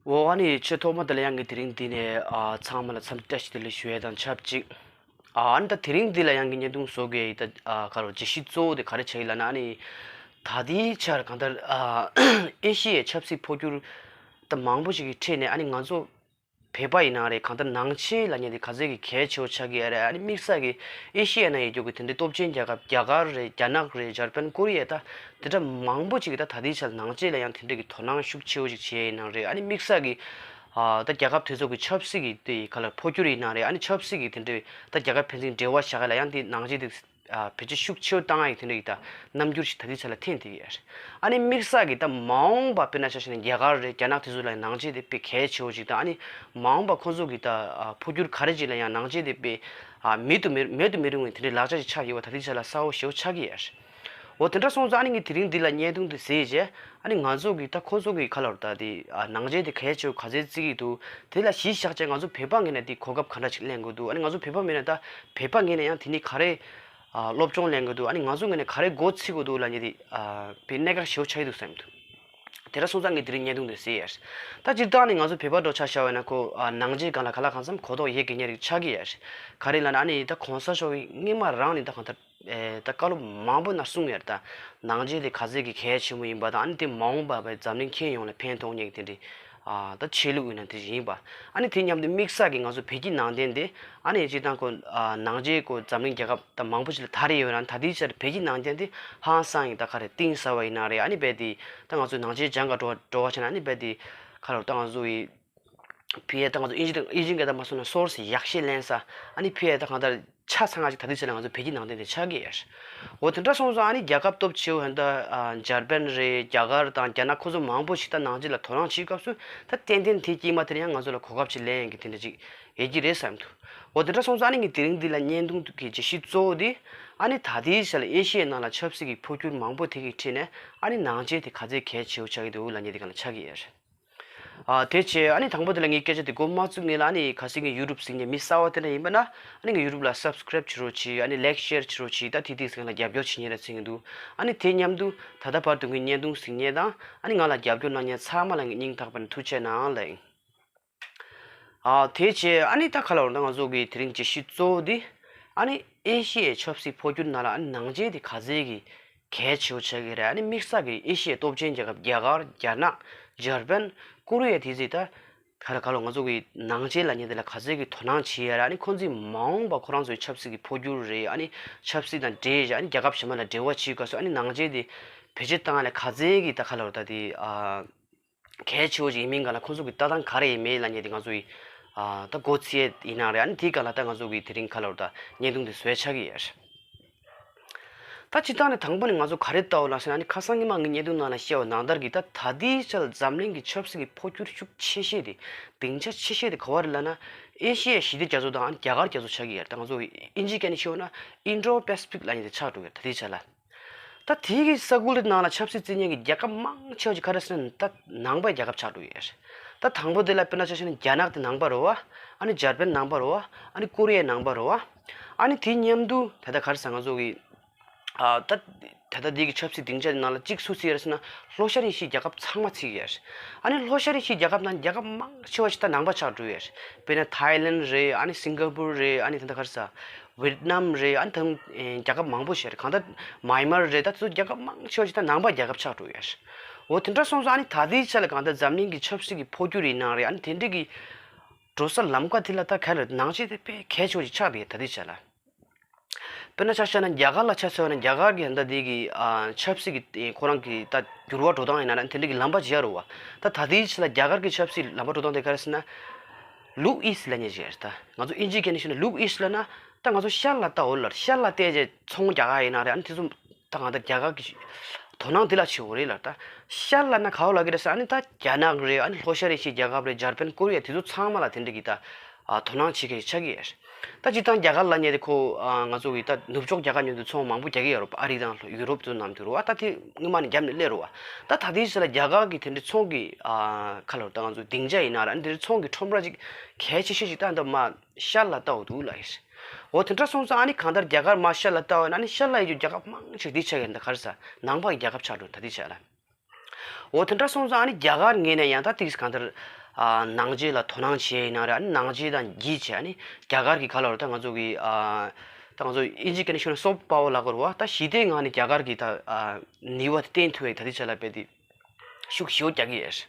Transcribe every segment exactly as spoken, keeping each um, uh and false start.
འོ། ཨ་ནི་ཆེས་ཐོག་མ་དེ་ལ་ཡང་གི་དེ་རིང་འདི་ནས་ཨ་ཚང་མ་ལ་འཚམས་འདྲི་བཀྲ་ཤིས་བདེ་ལེགས་ཞུ་ཡས་དང་ཆབས་ཅིག་ཨ་ནི་ད་དེ་རིང་འདི་ལ་ཡང་གི་བརྙན་ཐུང་བཟོ་དགོས་ཡི་ད་ཨ་ག་རེ་བརྗོད་གཞི་གཙོ་བོ་དེ་ག་རེ་བྱ་ཡི་ལབ་ན། ཨ་ནི་ད་ལྟའི་ཆར་གང་ལྟར་ཨ་ཨེ་ཤི་ཡའི་ཆབ་སྲིད་འཕོ་འགྱུར་ད་མང་པོ་ཞིག་གི་ཁྲོད་ནས། ཨ་ནི་ང་ཚོ་བོད་པ་ཡིན་ན་རེད། གང་ལྟར་ནང་ཆོས་ལབ་མཁན་དེ་ག་ཚོད་ཀྱི་གལ་ཆེ་བོ་ཆགས་ཀྱི་ཡོད་རེད། ཨ་ནི་དམིགས་བསལ་གྱི་ཨེ་ཤི་ཡ་ནང་ཡོད་རྒྱུ་གི་དེ་འདྲའི་སྟོབས་ཆེན་རྒྱལ་ཁབ། རྒྱ་གར་རེད། རྒྱ་ནག་རེད། འཇར་པན། ཀོ་རི་ཡ། ད་དེ་འདྲ་མང་པོ་ཅིག་གིས་ད་ད་ལྟའི་ཆར་ནང་ཆོས་ལ་ཡང་དེ་འདྲ་གི་དོ་སྣང་ཤུགས་ཆེ་བོ་ཅིག་བྱས་ཡིན་ན་རེད། ཨ་ནི་དམིགས་བསལ་གྱི་ཨ་ད་རྒྱལ་ཁབ་དེ་ཚོ་གི་ཆབ་སྲིད་ཀྱི་དེ་ག་ལ་འཕོ་འགྱུར་ཡིན་ན་རེད། ཨ་ནི་ཆབ་སྲིད་ཀྱི་དེ་འདྲའི་ད་རྒྱལ་ཁབ་ཕན་ཚུན་འབྲེལ་བ་བཞག་ཡ་ལ་ཡང་དེ་ནང་ཆོས་དེ་ཨ་བེད་སྤྱོད་ཤུགས་ཆེ་བོ་བཏང་ཡ་ཡི་དེ་འདྲ་ཡི་ད་རྣམ་འགྱུར་ཞིག་ད་ལྟའི་ཆ་ལ་ཐོན་བསྡད་ཡོད་རེད། ཨ་ནི་དམིགས་བསལ་གྱི་ད་མ་འོངས་པ་དཔེར་ན་ཆ་བཞག་ན་རྒྱ་གར་རེད། རྒྱ་ནག་དེ་ཚོ་ལ་ནང་ཆོས་དེ་དཔེ་གལ་ཆེ་བོ་ཞིག་དང་། ཨ་ནི་མ་འོངས་པ་ཁོང་ཚོ་གི་ད་ཨ་འཕོ་འགྱུར་ག་རེ་ཅིག་ལ་ཡང་ནང་ཆོས་དེ་དཔེ་ཨ་མེད་དུ་མི་མེད་དུ་མི་རུང་བའི་དེ་འདྲའི་ལག་ཆ་ཞིག་ཆགས་ཡོད་པ་ད་ལྟའི་ཆ་ལ་གསལ་བོ་ཞེ་བོ་ཆགས་ཀྱི་ཡོད་རེད། འོ་དེ་འདྲ་སོང་ཙང་ཨ་ནི་ངས་དེ་རིང་འདི་ལ་བརྙན་ཐུང་དེ་བཟོས་རྗེས། ཨ་ནི་ང་ཚོ་གི་ད་ཁོང་ཚོ་གི་ག་ལབ་རེད། ད་དེ་ཨ་ནང་ཆོས་དེ་གལ་ཆེ་བོ་ག་ཚོད་བརྩི་གི་འདུག་དེ་ལ་གཞི་བཞག་བྱས་ང་ཚོ་བོད་པ་ངོས་ནས་དེ་གོ་སྐབས་ག་འདྲ་ཅིག་ལེན་དགོས་འདུག་ཨ་ནི་ང་ཚོ་བོད་པ་མིན་ན་ད་བོད་པ་ངོས་ནས་ཡང་དེ་ནི་ག་རེ་ཨ་སློབ་སྦྱོང་ལེན་དགོས་འདུག་ཨ་ནི་ང་ཚོ་ངོས་ནས་ག་རེ་འགོ་ཚུགས་དགོས་འདུག་ལབ་མཁན་དེ་ཨ་དཔེ་གནད་འགག་ཞེ་བོ་ཆགས་ཀྱི་འདུག་བསམ་འདུག་དེ་འདྲ་སོང་ཙང་ངས་དེ་རིང་བརྙན་ཐུང་དེ་བཟོས་ཡོད། ད་སྤྱིར་བཏང་ནི་ང་ཚོ་བོད་པ་འདྲ་ཆ་བཞག་པ་ཡིན་ན་ཁོ་ཨ་ནང་ཆོས་སྒང་ལ་ག་ལ་གང་འཚམ་གོ་རྟོགས་ཡོད་མཁན་རིགས་ཆགས་ཀྱི་ཡོད། ག་རེ་ལབ་ན་ཨ་ནི་ད་གོང་ས་མཆོག་གིས་སྔོན་མ་རང་ནས་ད་གང་ལྟར་ཨེ་ད་བཀའ་སློབ་མང་པོ་ནང་གསུངས་ཡོད་རེད། ད་ནང་ཆོས་དེ་ག་ཚོད་ཀྱི་གལ་ཆེན་པོ་ཡིན་པ་དང་། ཨ་ནི་དེ་མ་འོངས་པ་བའི་འཛམ་གླིང་ཁྱོན་ཡོངས་ལ་ཕན་ཐོགས་མཁན་གྱི་དེ་འདྲའི་ཨ་ད་ཆོས་ལུགས་ཡིན་ན་དེ་ཡིན་པ། ཨ་ནི་དེ་མཉམ་དུ་དམིགས་བསལ་གྱི་ང་ཚོ་བོད་ཀྱི་ནང་བསྟན་དེ་ཨ་ནི་སྤྱིར་བཏང་ཁོ་ཨ་ནང་ཆོས་ཁོ་འཛམ་གླིང་རྒྱལ་ཁབ་ད་མང་པོ་ཞིག་ལ་དར་ཡོད་ན། ད་ལྟའི་ཆར་བོད་ཀྱི་ནང་བསྟན་དེ་ཧང་སང་ཡིན། ད་ག་རེ་གཏིང་ཟབ་པ་ཡིན་ན་རེད། ཨ་ནི་རྦད་དེ་ད་ང་ཚོ་ནང་ཆོས་སྦྱང་ག་འགྲོ་འགྲོ་བ་བྱས་ན། ཨ་ནི་རྦད་དེ་ག་རེ་ད་ང་ཚོ་ཡི་ཕི་ཡ་ད་ང་ཚོ་ཨིན་ཇི་ཨིན་ཇི་སྐད་ད་མ་སོང་ན་སོར་སི་ཡག་ཤོས་ལེན་ས། ཨ་ནི་ཕི་ཡ་ད་གང་ལྟར་ཆ་ཚང་བ་ཞིག་ད་ལྟའི་ཆ་ལ་ང་ཚོ་བོད་ཀྱི་ནང་བསྟན་དེ་ཆགས་ཀྱི་ཡོད། འོ་དེ་འདྲ་སོང་ཙང་ཨ་ནི་རྒྱལ་ཁབ་སྟོབས་ཆེ་བོ་ཧན་ད་ཨ་འཇར་པན་རེད། རྒྱ་གར་དང་རྒྱ་ནག་ཁོ་ཚོ་མང་པོ་ཞིག་ད་ནང་ཆོས་ལ་དོ་སྣང་བྱེད་སྐབས་སུ་ད་ཏན་ཏན་དེ་དཀྱིལ་མ་དེར་ཡང་ང་ཚོ་ལ་གོ་སྐབས་ཅིག་ལེན་ཡག་གི་དེ་འདྲ་ཅིག་ཡོད་ཀྱི་རེད་བསམ་འདུག་འོ་དེ་འདྲ་སོང་ཙང་ཨ་ནི་ངས་དེ་རིང་འདི་ལ་བརྙན་ཐུང་གི་བརྗོད་གཞི་གཙོ་བོ་དེ་ཨ་ནི་ད་ལྟའི་ཆ་ལ་ཨེ་ཤི་ཡའི་ནང་ལ་ཆབ་སྲིད་ཀྱི་འཕོ་འགྱུར་མང་པོ་དེ་གི་ཁྲོད་ནས་ཨ་ནི་ནང་ཆོས་དེ་ག་ཚོད་གལ་ཆེ་བོ་ཆགས་ཀྱི་འདུག་ལབ་མཁན་དེ་སྒང་ལ་ཆགས་ཀྱི་ཡོད་རེད། ཨ་དེ་བྱས་ཨ་ནི་དང་པོ་དེ་ལ་ངས་སྐད་ཆ་དེ་འགོ་མ་བཙུགས་སྔོན་ལ། ཨ་ནི་གལ་སྲིད་ངས་ཡུ་ཊུབ་གཟིགས་མཁན་མི་གསར་པ་དེ་འདྲ་ཡིན་པ་ན། ཨ་ནི་ངའི་ཡུ་ཊུབ་ལ་སབ་སི་ཀེ་རེབ་བྱེད་རོགས་གྱིས། ཨ་ནི་ལའིག་ཤེར་བྱེད་རོགས་གྱིས། ད་དེ་དེ་སྒང་ལ་རྒྱབ་སྐྱོར་བྱེད་མཁན་རེད་བསམ་གྱི་འདུག་ཨ་ནི་དེ་མཉམ་དུ་ད་ལྟ་བར་དུ་ངའི་བརྙན་ཐུང་གཟིགས་མཁན་དང་། ཨ་ནི་ང་ལ་རྒྱབ་སྐྱོར་གནང་མཁན་ཚང་མ་ལ་ངས་སྙིང་ཐག་པ་ནས་ཐུགས་རྗེ་གནང་ལབ་ཡིན། ཨ་དེ་བྱས་ཨ་ནི་ད་ག་ལབ་རེད། ད་ང་ཚོ་གི་དེ་རིང་བརྗོད་གཞི་གཙོ་བོ་འདི་ཨ་ནི་ཨེ་ཤི་ཡའི་ཆབ་སྲིད་འཕོ་འགྱུར་ནང་ལ་ཨ་ནི་ནང་ཆོས་དེ་ག་ཚོད་ཀྱི་གལ་ཆེ་བོ་ཆགས་ཀྱི་རེད། ཨ་ནི་དམིགས་བསལ་གྱི་ཨེ་ཤི་ཡའི་སྟོབས་ཆེན་རྒྱལ་ཁབ་རྒྱ་གར། རྒྱ་ནག། འཇར་པན། ཀོ་རི་ཡ། དེ་ཚོས་ད་ག་རེ་ག་ལབ། ང་ཚོ་གི་ནང་ཆོས་ལབ་མཁན་དེ་ལ་ག་ཚོད་ཀྱི་དོ་སྣང་བྱེད་ཡ་རེད། ཨ་ནི་ཁོང་ཚོས་མ་འོངས་པ་ཁོ་རང་ཚོའི་ཆབ་སྲིད་ཀྱི་འཕོ་འགྱུར་རེད། ཨ་ནི་ཆབ་སྲིད་དང་འབྲེལ་བྱས་ཨ་ནི་རྒྱལ་ཁབ་གཞན་པ་ལ་འབྲེལ་བ་བྱེད་སྐབས་སུ་ཨ་ནི་ནང་ཆོས་དེ་བེད་སྤྱོད་བཏང་ཡ་ལ་ག་ཚོད་ཀྱི་ད་ག་ལབ་རེད། ད་དེ་ཨ། གལ་ཆེ་བོ་ཅིག་ཡིན་མིན་སྒང་ལ་ཁོང་ཚོ་གི་ལྟ་སྟངས་ག་རེ་ཡིན་མིན་ལབ་མཁན་དེ་ང་ཚོ་ཡི་ཨ་ད་མགོ་ཚོས་ཡིན་ན་རེད། ཨ་ནི་དེའི་སྒང་ལ་ད་ང་ཚོ་གི་དེ་རིང་ག་ལབ་རེད། ད་བརྙན་ཐུང་དེ་བཟོས་ཆགས་ཀྱི་ཡོད་རེད། ད་སྤྱིར་བཏང་ནས་དང་པོ་ནས་ང་ཚོ་ག་རེ་ལྟ་འོ་ལབ་ཟེར་ན། ཨ་ནི་ཁ་སང་ཉི་མ་ངས་བརྙན་ཐུང་ནང་ལ་བཤད་པ་ནང་ལྟར་གྱི་ད་ད་ལྟའི་ཆར་འཛམ་གླིང་གི་ཆབ་སྲིད་ཀྱི་འཕོ་འགྱུར་ཤུགས་ཆེ་ཤོས་དེ། སྡིངས་ཆ་ཆེ་ཤོས་དེ་ག་བ་རེད་ལབ་ན། ཨེ་ཤི་ཡའི་ཞི་བདེ་རྒྱ་མཚོ་དང་ཨ་ནི་རྒྱ་གར་རྒྱ་མཚོ་ཆགས་ཀྱི་ཡོད་རེད། ད་ང་ཚོ་ཨིན་ཇིའི་སྐད་ནས་བཤད་འོ་ན་ཨིན་ཌོ་པེ་སི་ཕིག་ལབ་མཁན་དེ་ཆགས་འགྲོ་གི་ཡོད་རེད་ད་ལྟའི་ཆར་ལ། ད་དེའི་གི་ས་ཁུལ་དེ་ནང་ལ་ཆབ་སྲིད་བརྩི་མཁན་གྱི་རྒྱལ་ཁབ་མང་ཆེ་བ་ཅིག་ག་རེ་ཟེར་ན་ད་ནང་པའི་རྒྱལ་ཁབ་ཆགས་འགྲོ་ཡོད་རེད། ད་དང་པོ་དེ་ལ་དཔེར་ན་ཆ་བཞག་ན་རྒྱ་ནག་དེ་ནང་པ་རེད་བ། ཨ་ནི་འཇར་པན་ནང་པ་རེད་བ། ཨ་ནི་ཀོ་རི་ཡ་ནང་པ་རེད་བ། ཨ་ནི་དེ་མཉམ་དུ་ད་ལྟ་ག་རེ་ཟེར་ང་ཚོ་གི་ཨ་ད་ད་ལྟ་འདི་གི་ཆབ་སྲིད་སྡིངས་ཆ་དེ་ནང་ལ་གཅིག་སུ་ཚུད་ཡོད་རེད་ཟེར་ན། ལྷོ་ཤར་ཨེ་ཤི་ཡའི་རྒྱལ་ཁབ་ཚང་མ་ཚུད་ཀྱི་ཡོད་རེད། ཨ་ནི་ལྷོ་ཤར་ཨེ་ཤི་ཡའི་རྒྱལ་ཁབ་ནང་རྒྱལ་ཁབ་མང་ཆེ་བ་ཞིག་ད་ནང་པ་ཆགས་འགྲོ་ཡོད་རེད། དཔེར་ན་ཐའི་ལན་རེད། ཨ་ནི་སིང་ག་པུར་རེད། ཨ་ནི་ད་ལྟ་ག་རེ་ཟེར། ཝེད་ནམ་རེད། ཨ་ནི་ད་རྒྱལ་ཁབ་མང་པོ་ཞིག་རེད། གང་ལྟར་མཱ་ཡན་མར་རེད། ད་དེ་ཚོ་རྒྱལ་ཁབ་མང་ཆེ་བ་ཞིག་ད་ནང་པ་རྒྱལ་ཁབ་ཆགས་འགྲོ་ཡོད་རེད། འོ་དེ་འདྲ་སོང་ཙང་ཨ་ནི་ད་ལྟའི་ཆ་ལ་གང་ལྟར་འཛམ་གླིང་གི་ཆབ་སྲིད་ཀྱི་འཕོ་འགྱུར་ཡིན་ན་རེད། ཨ་ནི་དེ་འདྲ་གི་འགྲོ་ས་ལམ་ཁ་དེ་ལ་ད་ག་རེ་ནང་ཆོས་དེ་དཔེ་གལ་ཆེ་བ་ཞིག་ཆགས་བསྡད་ཡོད་ད་ལྟའི་ཆ་ལ། དཔེར་ན་ཆ་བཞག་ན་རྒྱ་གར་ལ་ཆ་མཚོན་ན། རྒྱ་གར་གྱི་ད་ལྟ་འདི་གི་ཨ་ཆབ་སྲིད་ཀྱི་ཁོ་རང་གི་ད་འགྱུར་བ་འགྲོ་སྟངས་ཡིན་ན་ན་དེ་འདྲ་གི་ལམ་པ་ཅིག་ཡོད་རེད་བ། ད་ད་ལྟའི་ཆ་ལ་རྒྱ་གར་གྱི་ཆབ་སྲིད་ལམ་པ་འགྲོ་སྟངས་དེ་ག་རེ་ཟེར་ན། ལུག་ཨིསཊ་ལབ་མཁན་ཅིག་རེད། ད་ང་ཚོ་ཨིན་ཇིའི་སྐད་ནས་ཞུས་ན་ལུག་ཨིསཊ་ལབ་ན། ད་ང་ཚོ་ཤར་ལ་ལྟ་འོ་ལབ། ཤར་ལ་བལྟས་རྗེས་ཚོང་རྒྱག་ག་ཡིན་ན་རེད། ཨ་ནི་དེ་ཚོ་ད་གང་ལྟར་རྒྱ་གར་གྱི་དོ་སྣང་དེ་ལ་བྱེད་འོ་རེད་ལབ། ད་ཤར་ལབ་ན་ག་བ་ལབ་ཀྱི་རེད་ཟེར། ཨ་ནི་ད་རྒྱ་ནག་རེད། ཨ་ནི་ལྷོ་ཤར་ཨེ་ཤི་ཡའི་རྒྱལ་ཁབ་རེད། འཇར་པན། ཀོ་རི་ཡ། དེ་ཚོ་ཚང་མ་ལ་དེ་འདྲ་གི་ད་ཨ་དོ་སྣང་བྱེད་མཁན་ཆགས་ཀྱི་ཡོད་རེད། ད་སྤྱིར་བཏང་རྒྱ་གར་ལབ་མཁན་དེ་ཁོ་ཨ་ང་ཚོ་གི་ད་ནུབ་ཕྱོགས་རྒྱལ་ཁབ་མཉམ་དུ་ཚོང་མང་པོ་རྒྱག་གི་ཡོད་རེད། ཨ་རི་དང་ཡུ་རོབ་དེ་ཚོ་མཉམ་དུ་རེད་བ། ད་དེ་སྔོན་མ་ནས་རྒྱབ་ནས་སླེབས་རེད་བ། ད་ད་ལྟའི་ཆ་ལ་རྒྱ་གར་གྱི་དེ་འདྲའི་ཚོང་གི་ཨ་ག་ལབ་ད་ང་ཚོ་སྡིངས་ཆ་ཡིན་ན་ར། ཨ་ནི་དེ་འདྲའི་ཚོང་གི་ཁྲོམ་ར་ཅིག་གལ་ཆེ་ཤོས་ཅིག་ད་འདི་མ་ཤར་ལ་ལྟ་འོ་འདུག་ལབ་ཡོད་རེད། འོ་དེ་འདྲ་སོང་ཙང་ཨ་ནི་གང་ལྟར་རྒྱ་གར་མར་ཤར་ལ་ལྟ་བ་ན། ཨ་ནི་ཤར་ལ་ཡོད་རྒྱུ་རྒྱལ་ཁབ་མང་ཆེ་འདི་ཆགས་ཀྱི་ད་ག་རེ་ཟེར། ནང་པ་གི་རྒྱལ་ཁབ་ཆགས་འགྲོ་ད་འདི་ཆགས་ལ། འོ་དེ་འདྲ་སོང་ཙང་ཨ་ནི་རྒྱ་གར་ངོས་ནས་ཡང་ད་ཏིག་གང་ལྟར་ ཨ་ནང་ཆོས་ལ་དོ་སྣང་བྱས་ཡིན་ན་རེད། ཨ་ནི་ནང་ཆོས་དང་འགྱིག་བྱས། ཨ་ནི་རྒྱ་གར་གྱི་ག་ལབ་རེད། ད་ང་ཚོ་གི་ཨ་ད་ང་ཚོ་ཨིན་ཇི་སྐད་ནས་ཞུས་ན་སོབ་པ་ཝར་ལབ་དགོས་རེད་བ། ད་ཞི་བདེའི་ངང་ནས་རྒྱ་གར་གྱི་ད་ཨ་ནུས་པ་དེ་བསྟན་ཐུབ་པའི་ད་ལྟའི་ཆ་ལ་རྦད་དེ་ཤུགས་ཞེ་པོ་རྒྱག་གི་ཡོད་རེད།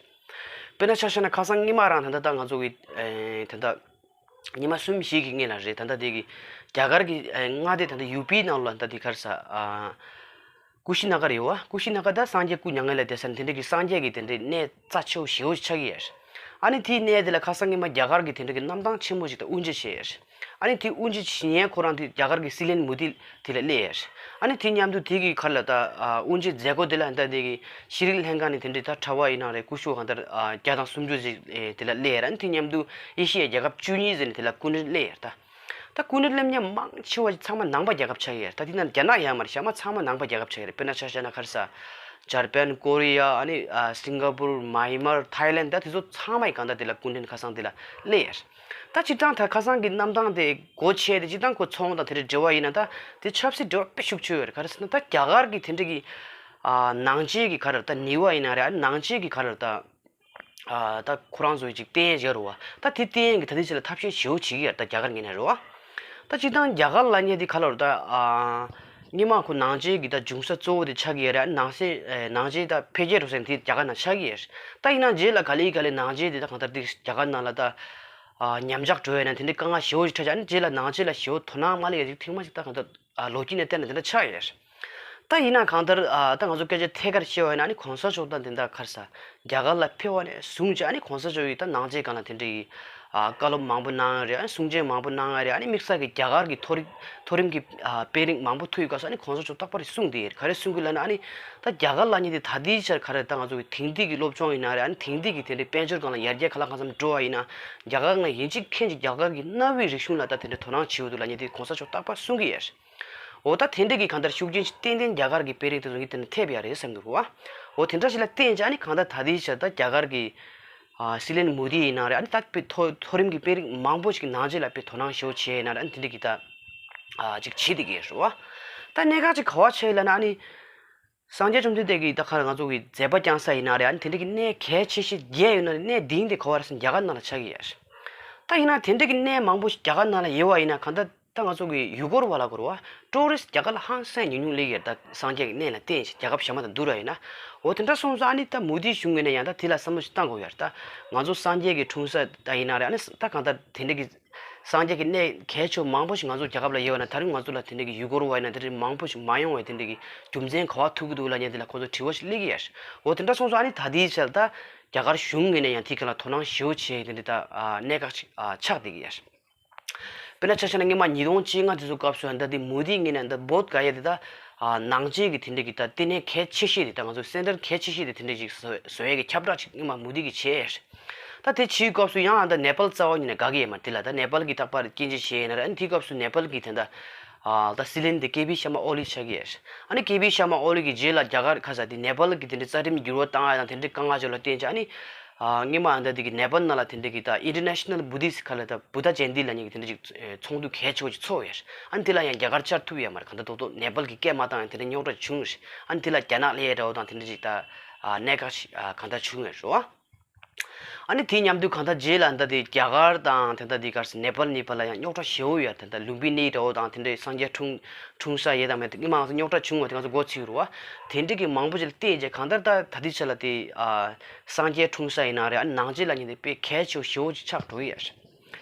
དཔེར་ན་ཆ་བཞག་ན་ཁ་སང་སྔོན་མ་རང་ད་ལྟ་ད་ང་ཚོ་གི་ཨེ་ད་ལྟ་ཉི་མ་གསུམ་བཞི་གི་སྔོན་ལ་རེད། ད་ལྟ་དེ་གི་རྒྱ་གར་གྱི་ཨེ་མངའ་སྡེ་ད་ལྟ་ཡུ་པི་ནང་ལ་ད་དེ་ག་རེ་ཟེར་ཨ་ཀུ་ཤི་ན་གར་ཡོད་བ། ཀུ་ཤི་ན་གར་ད་སངས་རྒྱས་སྐུ་མྱ་ངན་ལས་འདས་ས་ནས་དེ་འདྲ་གི་སངས་རྒྱས་ཀྱི་དེ་འདྲའི་གནས་རྩ་ཆེ་བོ་ཞེ་པོ་ཅིག་ཆགས་ཀྱི་ཡོད་རེད། ཨ་ནི་དེའི་གནས་དེ་ལ་ཁ་སང་སྔོན་མ་རྒྱ་གར་གྱི་དེ་འདྲ་གི་གནམ་ཐང་ཆེན་པོ་ཞིག་ད་དབུ་འབྱེད་བྱས་ཡོད་རེད། ཨ་ནི་དེ་དབུ་འབྱེད་བྱེད་མཁན་ཁོ་རང་དེ་རྒྱ་གར་གྱི་སྲིད་བློན་མོ་དི་དེ་ལ་སླེབས་ཡོད་རེད། ཨ་ནི་དེ་མཉམ་དུ་དེ་གི་ཁར་ལ་ད་ཨ་དབུ་འབྱེད་མཛད་སྒོ་དེ་ལ་ད་དེ་གི་ཤེས་རིག་ལྷན་ཁང་ནས་དེ་འདྲའི་ད་གྲྭ་པ་ཡིན་ན་རེད། སྐུ་ཞབས་གང་ལྟར་ཨ་བརྒྱ་དང་སུམ་ཅུ་ཞིག་ཨེ་དེ་ལ་སླེབས་ཡོད་རེད། ཨ་ནི་དེ་མཉམ་དུ་ཨེ་ཤི་ཡའི་རྒྱལ་ཁབ་བཅུ་གཉིས་ཟེར་ནས་དེ་ལ་སྐུ་མགྲོན་སླེབས་ཡོད་རེད། ད་ད་སྐུ་མགྲོན་སླེབས་མཁན་མང་ཆེ་བ་ཞིག་ཚང་མ་ནང་པ་རྒྱལ་ཁབ་ཆགས་ཡོད་རེད། ད་དེ་ནང་རྒྱ་ནག་ཡོད་མ་རེད། ཞག་མ་ཚང་མ་ནང་པ་རྒྱལ་ཁབ་ཆགས་ཡོད་རེད། དཔེར་ན་ཆ་བཞག་ན་ག་རེ་ཟེར། འཇར་པན། ཀོ་རི་ཡ། ཨ་ནི་ཨ་སིང་ག་པུར། མཱ་ཡན་མར། ཐའི་ལན། ད་དེ་ཚོ་ཚང་མ་ཡི་གང་ལྟར་དེ་ལ་སྐུ་མགྲོན་ཁ་སང་དེ་ལ་སླེབས་ཡོད་རེད། ད་སྤྱིར་བཏང་ད་ཁ་སང་གི་གནམ་ཐང་དེ་སྒོ་ཕྱེ་དེ་སྤྱིར་བཏང་ཁོ་ཚོང་དང་དེ་འདྲའི་འབྲེལ་བ་ཡིན་ན་ད་དེ་ཆབ་སྲིད་འབྲེལ་བ་དཔེ་ཤུགས་ཆེ་ཡོད་རེད། ག་རེ་ཟེར་ན་ད་རྒྱ་གར་གྱི་དེ་འདྲ་གི་ཨ་ནང་ཆོས་ཀྱི་ག་རེ་ད་ནུས་པ་ཡིན་ན་རེད། ཨ་ནང་ཆོས་ཀྱི་ག་རེ་ད་ཨ་ད་ཁོ་རང་ཚོའི་ཅིག་བསྟན་ཡས་ཅིག་ཡོད་རེད་བ། ད་དེ་བསྟན་ཡས་ཀྱི་ད་ལྟའི་ཆ་ལ་ཐབས་ཤེས་ཞེ་པོ་བྱེད་ཀྱི་ཡོད་རེད། ད་རྒྱ་གར་ངོས་ནས་རེད་བ། ད་སྤྱིར་བཏང་རྒྱ་གར་ལབ་མཁན་དེ་ག་ལབ་རེད། ད་ཨ་སྔོན་མ་ཁོ་ནང་ཆོས་ཀྱི་ད་འབྱུང་ས་གཙོ་བོ་དེ་ཆགས་ཀྱི་ཡོད་རེད། ཨ་ནང་སེ་ཨེ་ནང་ཆོས་ད་འཕེལ་རྒྱས་འགྲོ་ས་དེ་རྒྱ་གར་ནང་ཆགས་ཀྱི་ཡོད་རེད། ད་ཡིན་ན་རྗེས་ལ་ག་ལེ་ག་ལེ་ནང་ཆོས་དེ་ད་གང་ལྟར་དེ་རྒྱ་གར་ནང་ལ་ད་ཨ་ཉམས་ཆག་འགྲོ་ཡས་ན་དེ་འདྲའི་དཀའ་ངལ་ཞེ་པོ་ཞིག་འཕྲད་ཀྱི། ཨ་ནི་རྗེས་ལ་ནང་ཆོས་ལ་ཞེ་པོ་དོ་སྣང་མ་སླེབས་ཡས་ཅིག་ཐེངས་མ་ཅིག་ད་གང་ལྟར་ཨ་ལོ་རྒྱུས་ནས་བལྟས་ན་དེ་འདྲ་ཆགས་ཡོད་རེད། ད་ཡིན་ན་གང་ལྟར་ཨ་ད་ང་ཚོ་སྐད་ཆ་ཐད་ཀར་བཤད་པ་ཡིན་ན། ཨ་ནི་གོང་ས་མཆོག་ད་དེ་འདྲ་ག་རེ་ཟེར་རྒྱ་གར་ལ་ཕེབས་པ་ནས་བཟུང་བྱས། ཨ་ནི་གོང་ས་མཆོག་གིས་ད་ནང་ཆོས་སྒང་ལ་དེ་འདྲའི་ཨ་བཀའ་སློབ་མང་པོ་གནང་ཡོད་རེད། ཨ་ནི་གསུང་ཆོས་མང་པོ་གནང་ཡོད་རེད། ཨ་ནི་དམིགས་བསལ་གྱི་རྒྱ་གར་གྱི་མཐོ་རིམ་མཐོ་རིམ་གྱི་ཨ་དཔེ་རིགས་མང་པོ་ཐུག་ཡོད་སྐབས་སུ། ཨ་ནི་གོང་ས་མཆོག་རྟག་པར་གསུང་བསྡད་ཡོད་རེད། ག་རེ་གསུང་གི་ལབ་ན། ཨ་ནི་ད་རྒྱ་གར་ལབ་མཁན་དེ་ད་ལྟའི་ཆར་ག་རེ་ད་ང་ཚོ་གི་དེང་དུས་ཀྱི་སློབ་སྦྱོང་ཡིན་ན་རེད། ཨ་ནི་དེང་དུས་ཀྱི་དེ་འདྲའི་དཔལ་འབྱོར་སྒང་ལ་ཡར་རྒྱས་གང་ལ་གང་འཚམ་འགྲོ་བ་ཡིན་ན། རྒྱ་གར་ང་ཡིན་གཅིག་མཁྱེན་གཅིག་རྒྱ་གར་གྱི་གནའ་བོའི་རིག་གཞུང་ལ་ད་དེ་འདྲའི་དོ་སྣང་བྱེད་འོས་འདུག་ལབ་མཁན་དེ་གོང་ས་མཆོག་རྟག་པར་གསུང་གི་ཡོད་རེད། འོ་ད་དེ་འདྲ་གི་གང་ལྟར་ཤུགས་རྐྱེན་ཞིག་ཏན་ཏན་རྒྱ་གར་གྱི་དཔེ་རིགས་དེ་ཚོ་གི་དེ་ནས་ཐེབས་ཡ་རེད་བསམ་གི་རེད་བ། འོ་དེ་འདྲ་ཞིག་ལ་བརྟེན་བྱས། ཨ་ནི་གང་ལྟར་ད་ལྟའི་ཆར་ད་རྒྱ་གར་གྱི་ཨ་སྲིད་བློན་མོ་དི་ཡིན་ན་རེད། ཨ་ནི་ད་དཔེ་མཐོ་མཐོ་རིམ་གྱི་དཔེ་རིགས་མང་པོ་ཞིག་གི་ནང་ཆོས་ལ་དཔེ་དོ་སྣང་ཞེ་པོ་བྱས་ཡིན་ན་རེད། ཨ་ནི་དེ་འདྲ་གི་ད་ཨ་ཅིག་བྱེད་བསྡད་ཀྱི་ཡོད་རེད་བ། ད་གནད་འགག་ཅིག་ག་པར་ཆགས་ཡོད་ལབ་ན། ཨ་ནི་སངས་རྒྱས་བཅོམ་ལྡན་འདས་ཀྱིས་ད་ག་རེ་ང་ཚོ་གི་མཛད་པ་བསྐྱངས་ས་ཡིན་ན་རེད། ཨ་ནི་དེ་འདྲ་གི་གནས་གལ་ཆེ་ཤོས་བརྒྱད་ཡོད་ན་རེད། གནས་བདུན་དེ་ག་པར་རེད་ཟེར་ན་རྒྱ་གར་ནང་ལ་ཆགས་ཀྱི་ཡོད་རེད། ད་ཡིན་ན་དེ་འདྲ་གི་གནས་མང་པོ་ཞིག་རྒྱ་གར་ནང་ལ་ཡོད་པ་ཡིན་ན། གང་ལྟར་ད་ང་ཚོ་གི་ཡུལ་སྐོར་བ་ལབ་དགོས་རེད་བ། ཊུ་རི་སི་ཊི་རྒྱ་གར་ལ་ཧང་སང་ཉུང་ཉུང་སླེབས་ཀྱི་རེད། ད་སངས་རྒྱས་ཀྱི་གནས་ལ་བརྟེན་བྱས་རྒྱལ་ཁབ་གཞན་པ་དང་བསྡུར་བ་ཡིན་ན། འོ་དེ་འདྲ་སོང་ཙང་ཨ་ནི་ད་མོ་དི་གཞུང་ངོས་ནས་ཡང་ད་དེ་ལ་བསམ་བློ་ཞིག་བཏང་དགོས་ཡོད་རེད། ད་ང་ཚོ་སངས་རྒྱས་ཀྱི་འཁྲུངས་ས་ད་ཡིན་ན་རེད། ཨ་ནི་ད་གང་ལྟར་དེ་འདྲ་གི་སངས་རྒྱས་ཀྱི་གནས་གལ་ཆེ་བ་མང་པོ་ཞིག་ང་ཚོ་རྒྱལ་ཁབ་ལ་ཡོད་པ་ན། ད་རུང་ང་ཚོ་ལ་དེ་འདྲ་གི་ཡུལ་སྐོར་བ་ཡིན་ན་དེ་འདྲ་མང་པོ་ཞིག་མ་ཡོང་བའི་དེ་འདྲ་གི་རྒྱུ་མཚན་ག་པར་ཐུག་གི་འདུག་ལབ་མཁན་དེ་ལ་ཁོང་ཚོ་དྲི་བ་ཞིག་སླེབས་ཀྱི་ཡོད་རེད། འོ་དེ་འདྲ་སོང་ཙང་ཨ་ནི་ད་ལྟའི་ཆར་ད་རྒྱ་གར་གཞུང་ངོས་ནས་ཡང་དེ་ག་ལ་དོ་སྣང་ཞེ་པོ་བྱས་དེ་འདྲ་ད་ཨ་གནད་འགག་ཅིག་ཨ་ཆགས་བསྡད་ཀྱི་ཡོད་རེད། དཔེར་ན་ཆ་བཞག་ན་སྔོན་མ་ཉིས་སྟོང་བཅོ་ལྔ་དེ་ཚོ་སྐབས་སུ་ཡང་ད་དེ་མོ་དིའི་ངོས་ནས་ད་བོད་ག་ཡ་དེ་ད་ཨ་ནང་ཆོས་ཀྱི་དེ་འདྲ་གི་ད་ལྟེ་གནས་གལ་ཆེ་ཤོས་དེ། ད་ང་ཚོ་སེན་ཊར་གལ་ཆེ་ཤོས་དེ་དེ་འདྲ་ཅིག་བཟོ་བཟོ་ཡས་ཀྱི་ཁྱབ་བསྒྲགས་ཅིག་སྔོན་མ་མོ་དི་གིས་བྱས། ད་དེ་བྱེད་སྐབས་སུ་ཡང་ཨ་ད་ནེ་པཱལ་རྩ་བ་ཉིད་ནས་དགའ་གི་ཡོད་མ་རེད། དེ་ལ་ད་ནེ་པཱལ་གྱིས་རྟག་པར་སྐྱོན་བརྗོད་བྱས་ཡིན་ན་རེད། ཨ་ནི་དེའི་སྐབས་སུ་ནེ་པཱལ་གྱི་དེ་འདྲ་ཨ་ད་སྲིད་བློན་དེ་ཀེ་པི་ཤར་མ་ཨོ་ལི་ཆགས་ཀྱི་ཡོད། ཨ་ནི་ཀེ་པི་ཤར་མ་ཨོ་ལི་གི་རྗེས་ལ་རྒྱ་གར་ཁ་ས་དེ་ནེ་པཱལ་གྱི་དེ་འདྲ་རྩ་ཁྲིམས་འགྱུར་བ་བཏང་ཡ་དང་དེ་འདྲའི་དཀའ་ངལ་ཅིག་ལ་བརྟེན་བྱས། ཨ་ནི་ཨ་སྔོན་མ་ཨ་ད་དེ་གི་ནེ་པཱལ་ནང་ལ་དེ་འདྲ་གི་ད་ཨིན་ཊར་ནེ་ཤ་ནལ་བུ་དིསི་ཊི་ཁ་ལ་ད་བུདྡྷ་ཇ་ཡན་ཏི་ལབ་མཁན་གྱི་དེ་འདྲ་ཅིག་ཚོགས་འདུ་གལ་ཆེ་བོ་ཅིག་ཚོགས་ཡོད། ཨ་ནི་དེ་ལ་ཡང་རྒྱ་གར་བཅར་ཐུབ་ཡོད་མ་རེད། གང་ལྟར་རྡོག་རྡོག་ནེ་པཱལ་གྱིས་སྐད་མ་བཏང་ཡང་དེ་འདྲ་རྙོག་དྲ་བྱུང་རེད། ཨ་ནི་དེ་ལ་རྒྱ་ནག་སླེབས་ཡ་འདྲ་བོ་དང་དེ་འདྲ་ཅིག་ད་ཨ་གནད་འགག་ཅིག་ཨ་གང་ལྟར་བྱུང་ཡོད་རེད་བ། ཨ་ནི་དེ་མཉམ་དུ་གང་ལྟར་རྗེས་ལ་ད་དེ་རྒྱ་གར་དང་དེ་ད་དེ་ག་རེ་ཟེར་ནེ་པཱལ་གཉིས་བར་ལ་ཡང་རྙོག་དྲ་ཞེ་པོ་ཡོད་རེད། ད་ལུམ་བི་ནི་འདྲ་བོ་དང་དེ་འདྲའི་སངས་རྒྱས་འཁྲུངས་འཁྲུངས་ས་ཡོད་དང་མེད་དེ་སྔོན་མ་རྙོག་དྲ་བྱུང་བ་དེ་ང་ཚོ་མགོ་ཚོས་རེད་བ། དེ་འདྲ་གི་མང་པོ་ཅིག་ལ་བལྟས་རྗེས་གང་ལྟར་ད་ད་ལྟའི་ཆ་ལ་དེ་ཨ་སངས་རྒྱས་འཁྲུངས་ས་ཡིན་ན་རེད། ཨ་ནང་ཆོས་ལབ་མཁན་དེ་དཔེ་གལ་ཆེ་བོ་ཞེ་པོ་ཅིག་ཆགས་འགྲོ་གི་ཡོད་རེད།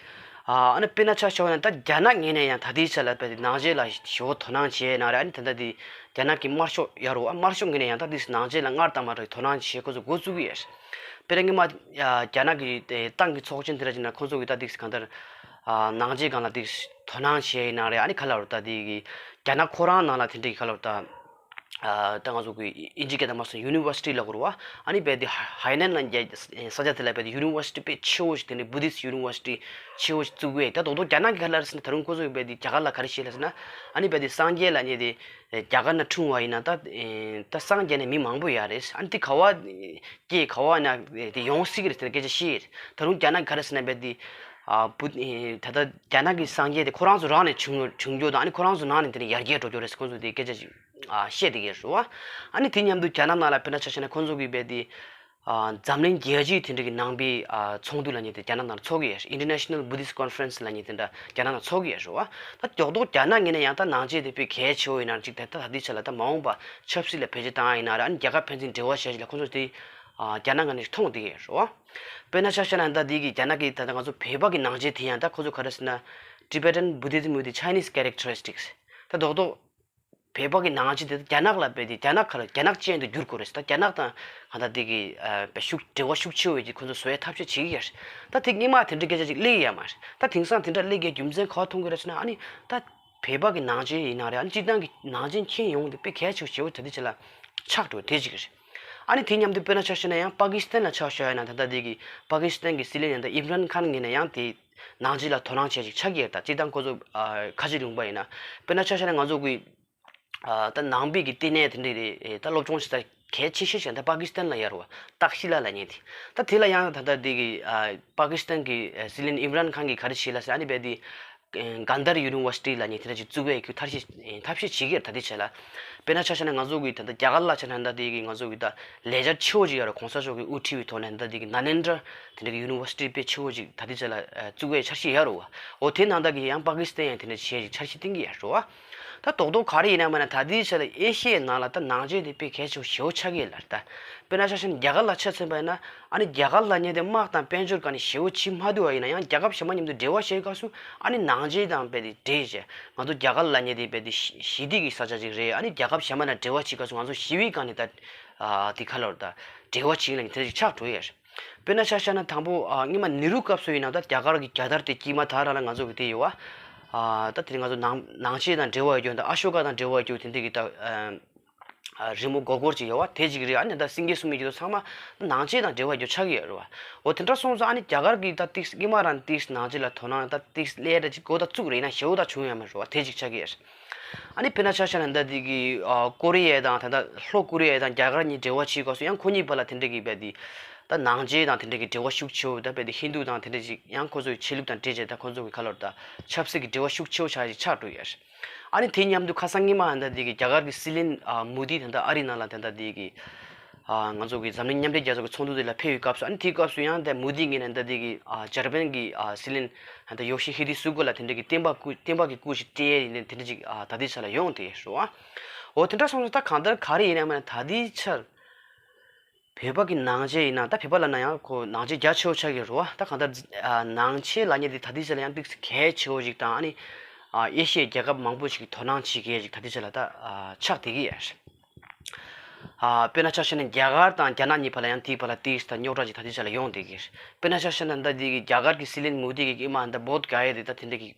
ཨ་ནི་དཔེར་ན་ཆ་བཞག་ན་ད་རྒྱ་ནག་ངོས་ནས་ཡང་ད་ལྟའི་ཆ་ལ་དཔེ་དེ་ནང་ཆོས་ལ་ཞེ་པོ་དོ་སྣང་བྱས་ན་རེད། ཨ་ནི་ད་ལྟ་དེ་རྒྱ་ནག་གི་དམར་ཤོག་ཡོད་རེད་བ། དམར་ཤོག་ངོས་ནས་ཡང་ད་ལྟའི་ནང་ཆོས་ལ་སྔར་དང་མ་འདྲ་བའི་དོ་སྣང་བྱེད་ཁོ་ཚོ་འགོ་བཙུགས་ཀྱི་ཡོད་རེད། དཔེར་ན་སྔོན་མ་རྒྱ་ནག་གི་ཏང་གི་ཚོགས་ཆེན་དེ་འདྲ་ཅིག་ནང་ཁོང་ཚོ་གི་ད་ལྟའི་གང་ལྟར་ཨ་ནང་ཆོས་སྒང་ལ་ཏིག་དོ་སྣང་བྱས་ཡིན་ན་རེད། ཨ་ནི་ག་ལབ་རེད། ད་དེ་གི་རྒྱ་ནག་ཁོ་རང་ནང་ལ་དེ་འདྲའི་ག་ལབ་རེད། ད་ཨ་ད་ང་ཚོ་གི་ཨིན་ཇི་སྐད་དང་མ་སོང་ཡུ་ནི་ཝར་སི་ཊི་ལབ་དགོས་རེད་བ། ཨ་ནི་རྦད་དེ་ཧའི་ནན་ལབ་མཁན་ས་ཆ་དེ་ལ་རྦད་དེ་ཡུ་ནི་ཝར་སི་ཊི་དཔེ་ཆེ་བོ་ཞིག་དེ་འདྲའི་བུ་དིསི་ཊི་ཡུ་ནི་ཝར་སི་ཊི་ཆེ་བོ་ཞིག་བཙུགས་པས། ད་རྡོག་རྡོག་རྒྱ་ནག་གི་ག་ལབ་རེད་ཟེར་ན། ད་རུང་ཁོ་ཚོ་གི་རྦད་དེ་རྒྱ་གར་ལ་ག་རེ་བཤད་ལབ་ཟེར་ན། ཨ་ནི་རྦད་དེ་སངས་རྒྱས་ལབ་མཁན་དེ་རྒྱ་གར་ནང་འཁྲུངས་པ་ཡིན་ན་ད་ད་སངས་རྒྱས་ནས་མི་མང་པོ་ཡོད་རེད། ཨ་ནི་དེ་ག་བ་སྐྱེས་ག་བ་ན་དེ་ཡོང་སྲིད་ཀྱི་རེད་ཟེར་ནས་སྐད་ཆ་བཤད་ཡོད་རེད། ད་རུང་རྒྱ་ནག་ག་རེ་ཟེར་ན་རྦད་དེ་ཨ་བུ་ཨེ་ད་ལྟ་རྒྱ་ནག་གི་སངས་རྒྱས་དེ་ཁོ་རང་ཚོ་རང་ནས་བྱུང་བྱུང་རྒྱུ་དང་། ཨ་ནི་ཁོ་རང་ཚོ་ནང་ནས་དེ་ནས་ཡར་རྒྱས་འགྲོ་རྒྱུ་རེད་ཟེར་ཁོ་ཚོ་དེ་སྐད་ཆ་ཅིག་ཨ་བཤད་བསྡད་ཀྱི་རེད་བ། ཨ་ནི་དེ་མཉམ་དུ་རྒྱ་ནག་ནང་ལ་དཔེར་ན་ཆ་བཞག་ན་ཁོ་ཚོ་གིས་རྦད་དེ་ ཨ་འཛམ་གླིང་རྒྱལ་སྤྱིའི་དེ་འདྲ་གི་ནང་པའི་ཨ་ཚོགས་འདུ་ལབ་མཁན་དེ་རྒྱ་ནག་ནང་ཚོགས་ཀྱི་ཡོད། International Buddhist Conference ལབ་མཁན་དེ་འདྲ་རྒྱ་ནག་ནང་ཚོགས་ཀྱི་ཡོད་རེད་བ། ད་མདོག་མདོག་རྒྱ་ནག་ངོས་ནས་ཡང་ད་ནང་ཆོས་དེ་དཔེ་གལ་ཆེ་བོ་ཡིན་ན་ཅིག་ད་ད་ལྟའི་ཆ་ལ་ད་མ་འོངས་པ་ཆབ་སྲིད་ལ་བེད་སྤྱོད་བཏང་ཡ་ཡིན་ན་རེད། ཨ་ནི་རྒྱལ་ཁབ་ཕན་ཚུན་འབྲེལ་བ་བྱས་ཅིག་ལ་ཁོང་ཚོ་དེ་ཨ་རྒྱ་ནག་ངོས་ནས་མཐོང་བསྡད་ཀྱི་ཡོད་རེད་བ། དཔེར་ན་ཆ་བཞག་ན་ད་འདི་གི་རྒྱ་ནག་གི་ད་ལྟ་ང་ཚོ་བོད་པ་གི་ནང་ཆོས་དེ་ཡང་ད་ཁོ་ཚོ་ག་རེ་ཟེར་ན། Tibetan Buddhism with the Chinese characteristics. ད་རྡོག་རྡོག་བོད་པ་གི་ནང་ཆོས་དེ་རྒྱ་ནག་ལ་རྦད་དེ་རྒྱ་ནག་ག་ལ་རྒྱ་ནག་ཅན་དུ་བསྒྱུར་དགོས་རེད་ཟེར། ད་རྒྱ་ནག་དང་གང་ལྟར་འདི་གི་ཨ་བའི་ཤུགས་འབྲེལ་བ་ཤུགས་ཆེ་བོ་ཡོད་ཀྱི་ཁོ་ཚོ་བཟོ་ཡའི་ཐབས་ཤེས་བྱེད་ཀྱི་ཡོད་རེད། ད་དེ་སྔོན་མ་དེ་འདྲ་སྐད་ཆ་ཅིག་སླེབས་ཡོད་མ་རེད། ད་དེང་སང་དེ་འདྲ་སླེབས་ཀྱི་རྒྱུ་མཚན་ག་པར་མཐོང་གི་རེད་ཟེར་ན། ཨ་ནི་ད་བོད་པ་གི་ནང་ཆོས་ཡིན་ན་རེད། ཨ་ནི་སྤྱིར་བཏང་གི་ནང་ཆོས་མཁྱེན་ཡོང་དེ་དཔེ་གལ་ཆེ་བོ་ཞེ་པོ་ད་ལྟའི་ཆ་ལ་ཆགས་འགྲོ་དེ་ཅིག་རེད། ཨ་ནི་དེ་མཉམ་དུ་དཔེར་ན་ཆ་བཞག་ན་ཡང་པ་ཀི་སི་ཐན་ལ་ཆ་བཞག་ཡ་ན། ད་ལྟ་དེ་གི་པ་ཀི་སི་ཐན་གི་སྲིད་བློན་ཡང་ད་ཨིམ་རན་ཁཱན་ངོས་ནས་ཡང་དེ་ནང་ཆོས་ལ་དོ་སྣང་བྱས་ཅིག་ཆགས་ཀྱི་ཡོད། ད་སྤྱིར་བཏང་ཁོ་ཚོ་ཨ་ཁ་ཆེ་ལུང་པ་ཡིན་ན། དཔེར་ན་ཆ་བཞག་ན་ང་ཚོ་གི་ཨ་ད་ནང་པའི་གི་བསྟི་གནས་དེ་འདྲ་རེད། ད་སློབ་སྦྱོང་བྱེད་ས་གལ་ཆེ་ཤོས་ཤིག་ད་པ་ཀི་སི་ཐན་ལ་ཡོད་རེད་བ། ཏག་ཤི་ལ་ལབ་མཁན་དེ། ད་དེ་ལ་ཡང་ད་ལྟ་དེ་གི་ཨ་པ་ཀི་སི་ཐན་གི་ཨ་སྲིད་བློན་ཨིམ་རན་ཁཱན་གིས་ག་རེ་བྱས་ལབ་ཟེར། ཨ་ནི་རྦད་དེ་གན་དར་ཡུ་ནི་ཝར་སི་ཊི་ལབ་མཁན་དེ་འདྲ་ཅིག་བཙུགས་པའི་ཁུ་ཐར་ཤེས་ཐབས་ཤེས་བྱེད་ཀྱི་ཡོད་ད་ལྟའི་ཆ་ལ། དཔེར་ན་ཆ་བཞག་ན་ང་ཚོ་གི་ད་ལྟ་རྒྱ་གར་ལ་ཆ་ན་ད་ལྟ་དེ་གི་ང་ཚོ་གི་ད་ལས་འཆར་ཆེ་བོ་ཅིག་ཡོད་རེད། གོང་ས་མཆོག་གིས་དབུ་ཁྲིད་པའི་ཐོག་ནས་ད་ལྟ་དེ་གི་ན་ལེན་དྲ་དེ་འདྲ་གི་ཡུ་ནི་ཝར་སི་ཊི་དཔེ་ཆེ་བོ་ཅིག་ད་ལྟའི་ཆ་ལ་ཨ་བཙུགས་པའི་འཆར་གཞི་ཡོད་རེད་བ། འོ་དེ་ནང་ད་གི་ཡང་པ་ཀི་སི་ཐན་ཡང་དེ་འདྲ་བྱས་ཅིག་འཆར་གཞི་བཏིང་གི་ཡོད་རེད་བ། ད་རྡོག་རྡོག་ག་རེ་ཡིན་ན་མ་ན་ད་ལྟའི་ཆ་ལ་ཨེ་ཤི་ཡའི་ནང་ལ་ད་ནང་ཆོས་དེ་དཔེ་གལ་ཆེ་བོ་ཞེ་བོ་ཆགས་ཀྱི་ཡོད་ལ། ད་དཔེར་ན་ཆ་བཞག་ན་རྒྱ་གར་ལ་ཆ་མཚོན་པ་ཡིན་ན། ཨ་ནི་རྒྱ་གར་ལབ་མཁན་དེ་དམག་དང་དཔལ་འབྱོར་སྒང་ནས་ཞེ་བོ་ཕྱི་མ་བསྡུས་པ་ཡིན་ན་ཡང་རྒྱལ་ཁབ་གཞན་པ་མཉམ་དུ་འབྲེལ་བ་བྱེད་སྐབས་སུ་ཨ་ནི་ནང་ཆོས་དང་རྦད་དེ་འདྲེས་བྱས། ང་ཚོ་རྒྱ་གར་ལབ་མཁན་དེ་རྦད་དེ་ཞི་ཞི་བདེ་གི་ས་ཆ་ཅིག་རེད། ཨ་ནི་རྒྱལ་ཁབ་གཞན་པ་ནང་འབྲེལ་བ་བྱེད་སྐབས་སུ་ང་ཚོ་ཞི་བའི་སྒང་ནས་ད་ཨ་དེ་ག་ལབ་རེད། ད་འབྲེལ་བ་བྱེད་ལབ་མཁན་དེ་ཅིག་ཆགས་འགྲོ་ཡས། དཔེར་ན་ཆ་བཞག་ན་དང་པོ་ཨ་སྔོན་མ་ནེ་རུ་སྐབས་སུ་ཡིན་ན་ད་རྒྱ་གར་གྱི་རྒྱལ་དར་དེ་དཀྱིལ་མ་དར་ར་ལ་ང་ཚོ་གི་དེ་ཡོད་བ། ཨ་ད་དེ་ང་ཚོ་ནང་ནང་ཆོས་དང་འབྲེལ་བ་ཡོད་རྒྱུ་ད་ཨ་ཤོ་ཀ་དང་འབྲེལ་བ་ཡོད་རྒྱུ་དེ་འདྲ་གི་ད་ཨ། ཨ་རི་མོ་སྒོར་སྒོར་ཅིག་ཡོད་བ། དེ་ཅིག་རེད། ཨ་ནི་ད་སེང་གེ་གསུམ་གྱི་དེ་ཚང་མ་ནང་ཆོས་དང་འབྲེལ་བ་ཡོད་ཆགས་ཀྱི་ཡོད་རེད་བ། འོ་དེ་འདྲ་སོང་ཙང་ཨ་ནི་རྒྱ་གར་གྱི་ད་ཏིག་སྔོན་མ་རང་ཏིག་ནང་ཆོས་ལ་དོ་སྣང་ད་ཏིག་ལས་ད་ཅིག་གོ་ད་བཙུགས་རེད་ན་ཞེ་བོ་ད་བྱུང་ཡོད་མ་རེད་བ། དེ་ཅིག་ཆགས་ཀྱི་ཡོད་རེད། ཨ་ནི་དཔེར་ན་ཆ་བཞག་ན་ད་འདི་གི་ཨ་ཀོ་རི་ཡ་དང་ད་ལྟ་ལྷོ་ཀོ་རི་ཡ་དང་རྒྱ་གར་གཉིས་འབྲེལ་བ་བྱེད་སྐབས་སུ་ཡང་ཁོ་གཉིས་བར་ལ་དེ་འདྲ་གི་རྦད་དེ་ད་ནང་ཆོས་དང་དེ་འདྲ་གི་འབྲེལ་བ་ཤུགས་ཆེ་བོ་ད་རྦད་དེ་ཧིན་དུ་དང་དེ་འདྲ་ཅིག་ཡང་ཁོ་ཚོའི་ཆོས་ལུགས་དང་འབྲེལ་བྱས་ད་ཁོ་ཚོ་གི་ཁ་ལོར་ད་ཆབ་སྲིད་ཀྱི་འབྲེལ་བ་ཤུགས་ཆེ་བོ་ཆགས་ཅིག་ཆགས་འགྲོ་ཡོད་རེད། ཨ་ནི་དེ་མཉམ་དུ་ཁ་སང་ཉི་མ་ཨ་ད་འདི་གི་རྒྱ་གར་གྱི་སྲིད་བློན་ཨ་མོ་དི་ད་ལྟ་ཨ་རི་ནང་ལ་ད་ལྟ་འདི་གི་ཨ་ང་ཚོ་གི་འཛམ་གླིང་མཉམ་འབྲེལ་རྒྱལ་ཚོགས་ཀྱི་ཚོགས་འདུ་དེ་ལ་ཕེབས་པའི་སྐབས་སུ། ཨ་ནི་དེའི་སྐབས་སུ་ཡང་ད་མོ་དི་ངོས་ནས་ད་འདི་གི་ཨ་འཇར་པན་གྱི་ཨ་སྲིད་བློན་ད་ཡོ་ཤི་ཧི་དི་སུ་གོ་ལ་དེ་འདྲ་གི་བསྟན་པ་སྐུ་བསྟན་པ་གི་སྐུ་ཞིག་སྤྲད་ཡས་ཡིན་དེ་འདྲ་ཅིག་ཨ་ད་ལྟའི་ཆ་ལ་ཡོང་དེ་རེད་བ། འོ་དེ་འདྲ་སོང་ཙང་ད་གང་ལྟར་ག་རེ་ཡིན་ན་མིན་ན་ད་ལྟའི་ཆར། བོད་པ་གི་ནང་ཆོས་ཡིན་ན་ད་བོད་པ་ལབ་ན་ཡང་ཁོ་ནང་ཆོས་རྒྱ་ཆེ་བོ་ཆགས་ཀྱི་རེད་བ། ད་གང་ལྟར་ཨ་ནང་ཆོས་ལབ་མཁན་དེ་ད་ལྟའི་ཆ་ལ་ཡང་ཏོག་ཙམ་གལ་ཆེ་བོ་ཞིག་དང་། ཨ་ནི་ཨ་ཨེ་ཤི་ཡའི་རྒྱལ་ཁབ་མང་པོ་ཞིག་གིས་དོ་སྣང་བྱེད་མཁན་ཞིག་ད་ལྟའི་ཆ་ལ་ད་ཨ་ཆགས་བསྡད་ཀྱི་ཡོད་རེད། ཨ་དཔེར་ན་ཆ་བཞག་ན་རྒྱ་གར་དང་རྒྱ་ནག་གཉིས་བར་ལ་ཡང་དེའི་བར་ལ་ཏོག་ཙམ་ད་རྙོག་དྲ་ཅིག་ད་ལྟའི་ཆ་ལ་ཡོང་བསྡད་ཀྱི་རེད། དཔེར་ན་ཆ་བཞག་ན་ད་དེ་གི་རྒྱ་གར་གྱི་སྲིད་བློན་མོ་དི་གིས་ཨིན་མ་ད་བོད་ག་ཡ་དེ་ད་དེ་འདྲ་གི་